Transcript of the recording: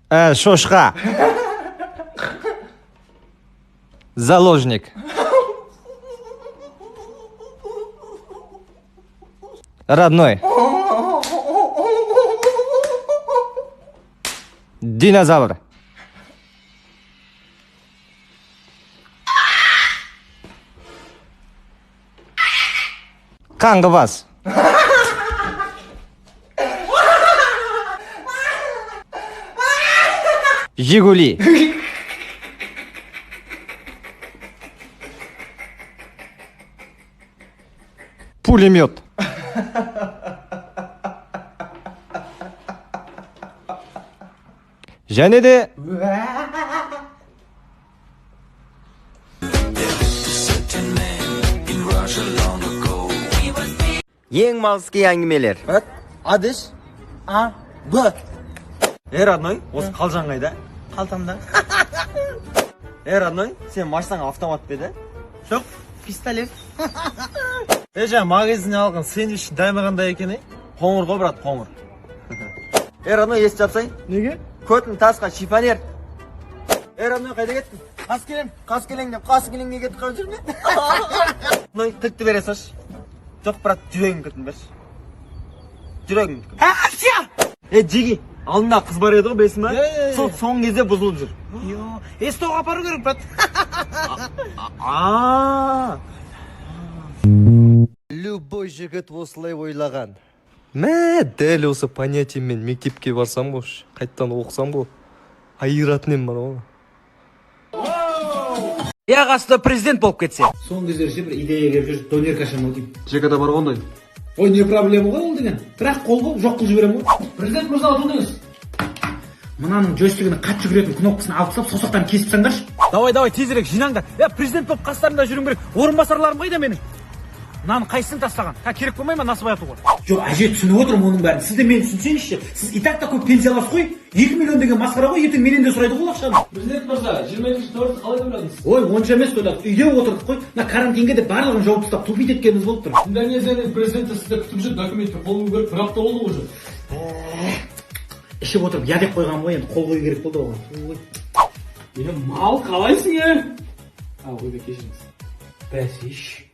Шошқа. Заложник. Родной. Динозавр. Қаңғыбас. Жигули. Пулемет. Және де Ең малский әңгімелер. Адыш А Б. Е, родной, осы қалжаң қайда? Қалтамда. Е, родной, сен машинаң автомат па еді? Жоқ, пистолет. Е, жаңа магазиннен алған сэндвич дәмі қандай екен, е? Қоңыр ғой, брат, қоңыр. Е, родной, есік жапсай. Неге? Көтін тасқа шифонер. Е, родной, қайда кеттің? Қас келем, қас келең деп, қас келеңге кетіп қалып жүрме? Родной, кілтті бере салшы. Жоқ, брат, жүрегің кілтін берші. Жүрегің кілтін. Е, Жиги, алдында қыз бар еді ғой, білесің ба? Е, е, е. Сол соңғы кезде бұзылып жүр. Йо, СТО-ға апару керек, брат. А. Любой жігіт осылай ойлаған. Мә, дәл осы понятиемен мектепке барсам ғой, қайтадан оқысам ғой, айыратын едім бар ғой. Аяқ асты президент болып кетсе. Соңғы кездері ше, бір идея келіп жүр, донерка ашамын ау деймін. ЖК-да бар ғой ондай. Ой, не проблема ғой ол деген, бірақ қол ғой, жоқ қылып жіберемін ғой. Президент мырза, ұтылдыңыз. Мынаның джойстигіне қатты жүгіретін кнопкасын алып тастап, саусақтарын кесіп тастаңдаршы. Давай, давай, тезірек жинаңдар. Е, президент болып қастарында жүруім керек. Орынбасарларым қайда менің? Мынаның қайсысын тастаған? Қа, керек болмай ма насыбай атуға? Жоқ, әже, түсініп отырмын оның бәрін. Сіз де мені түсінсеңізші. Сіз и так та көп пенсия аласыз ғой. 2 миллион деген масқара ғой, ертең менен де сұрайды ғой ол ақшаны. Президент мырза, 22 наурызды қалай тойладыңыз? Ой, онша емес тойладық, үйде отырдық қой. Мына карантинге де барлығын жауып тастап, тупить еткеніміз болып тұр. Индонезияның президенті сізді күтіп жүр, документке қол қою керек, бір апта болды уже. Ішіп отырып я деп қойғанмын ғой, енді қол қою керек болды оған. Ой. Е, мал, қалайсың, е? А, ойбай, кешіріңіз. Бәсиш.